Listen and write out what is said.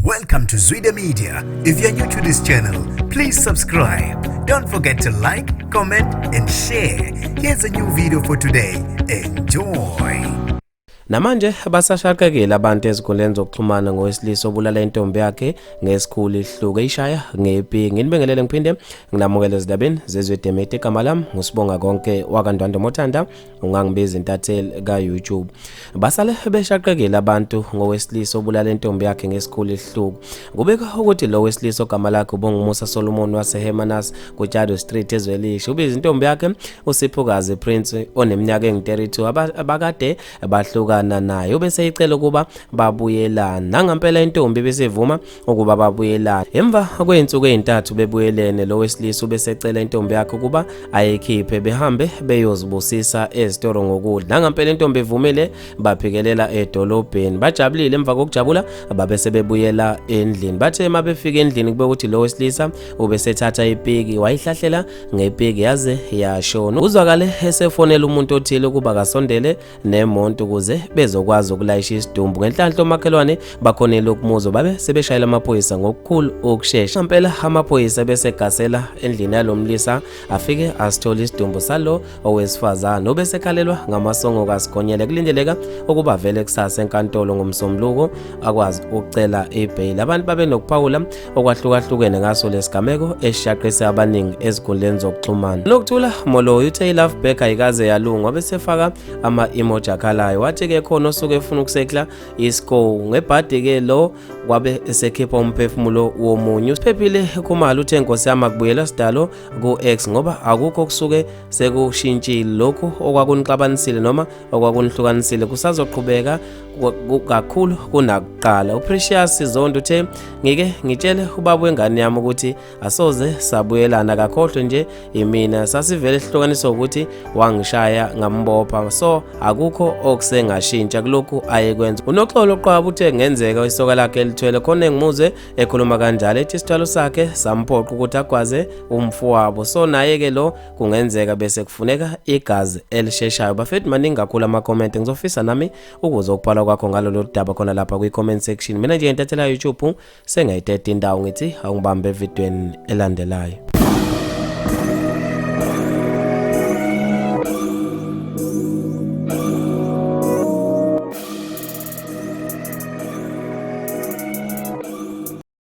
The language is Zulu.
Welcome to Zwida Media. If you're new to this channel, please subscribe. Don't forget to like, comment, and share. Here's a new video for today. Enjoy. Namanje basashaqekile abantu ezinkundleni zokuxhumana ngowesilisa obulala intombi yakhe ngesikhulu isihluku eyishaya ngepingi. Nginibingelele ngiphinde nginamukele ezindabeni zezwe Demete. Igama lami nguSibonga Konke wakaNdwandwe Mothanda, ungangibiza intatheli ka-YouTube. Basale beshaqekile abantu ngowesilisa obulala intombi yakhe ngesikhulu isihluku. Kubikwa ukuthi lo wesilisa ogama lakhe uBongumusa Solomon waseHermanus kuTshado Street eZwelisha ubiza intombi yakhe uSiphokazi Prince oneminyaka engu-32 abakade bahlukana naye, ubeseyicela ukuba babuyelane. Nangampela intombi ibisivuma ukuba babuyelane. Emva kwey'nsuku ey'ntathu bebuyelene, lo wesilisa ubesecela intombi yakhe ukuba ayikhiphe behambe beyozibusisa ezitolo ngokudla. Nangampela intombi ivumile, baphikelela edolobheni bajabulile. Emva kokujabula babe sebebuyela endlini. Bathe uma befika endlini kube ukuthi lo wesilisa ubesethatha ipiki wayihlahlela ngepiki yaze yashona. Uzwakale esefonela umuntu othile ukuba kasondele nemonto ukuze bezokwazi ukulayisha isidumbu. Ngenhlanhla omakhelwane bakhonile ukumuzwa, babe sebeshayela amaphoyisa ngokukhulu ukushesha. Ngempela amaphoyisa bese gasela endlini yalo mlisa, afike asithola isidumbu salo owesifazane obesekhalelwa ngamasongo kaSigonyela. Kulindeleka ukuba vele kusasa enkantolo ngoMsombuluko akwazi ukucela ibheyili. Abantu babe nokuphawula okwahlukahlukene ngaso lesigameko esishaqise abaningi ezinkundleni zokuxhumana. Nokuthula Moloi uthe i-love back ayikaze yalunga, wabesefaka ama-emoji akhalayo. Wathi-ke khona osuke efuna ukusekla iscore ngebhadi-ke lo kwabe esekhipha umphefumulo womunye. Usiphephile Khumalo uthe nkosi yami akubuyela sidalo ku-ex ngoba akukho kusuke sekushintshile, lokhu okwakunixabanisile noma okwakunihlukanisile kusazoqhubeka kakhulu kunakuqala. UPrecious Zondo uthe ngike ngitshele ubaba wengane yami ukuthi asoze sabuyelana, kakhohlwe nje imina, sasivele sihlukaniswa ukuthi wangishaya ngambopha, so akukho okusengashintsha kulokhu ayekwenza. Unoxolo Qwaba uthe kungenzeka isoka lakhe elithwele khona, engimuzwe ekhuluma kanjalo ethi isithwalo sakhe samphoqa ukuthi agwaze umfowabo, so naye-ke lo kungenzeka bese kufuneka igazi elisheshayo. Bafethu, maningi kakhulu ama-comment, ngizofisa nami ukuze ukubhala kwakho ngalolu daba khona lapha kwi-comment section. Mina nje ngentathela YouTube sengayiteta indawo, ngithi awungibambe evidweni elandelayo.